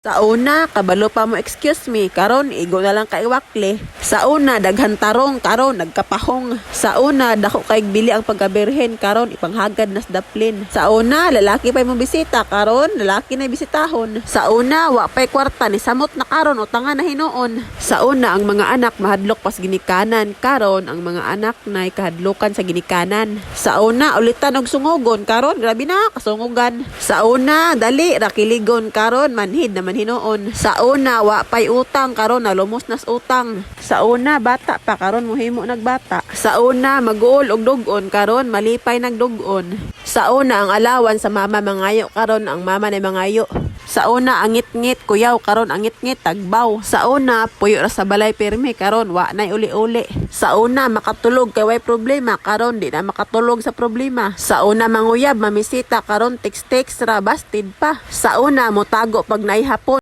Sa una, kabalo pa mo "Excuse me," karon igo na lang ka iwakli. Sa una, daghan tarong, karon nagkapahong. Sa una, dako kay bili ang pagkabirhen, karon ipanghagad nas daplin. Sa una, lalaki pa mo bisita, karon lalaki na bisitahon. Sa una, wa pay kwarta, ni samot na karon utangan na hinuon. Sa una, ang mga anak mahadlok pas ginikanan, karon ang mga anak na kahadlokan sa ginikanan. Sa una, ulitan og sungugon, karon grabe na kasungugan. Sa una, dali ra kiligon, karon manhid naman hinuon. Sa una, wa pay utang, karon nalumos nas utang. Sa una, bata pa, karon mohimo nagbata. Sa una, maguol og dug-on, karon malipay nagdug-on. Sa una, ang alawan sa mama mangayo, karon ang mama na mangayo. Sa una, ang ngit-ngit kuyaw, karon ang ngit-ngit tagbaw. Sa una, puyo ra sa balay pirmi, karon wa nay uli-uli. Sa una, makatulog kay way problema, karon di na makatulog sa problema. Sa una, manguyab, mamisita, karon text-text ra, busted pa. Sa una, motago pag naay hapon.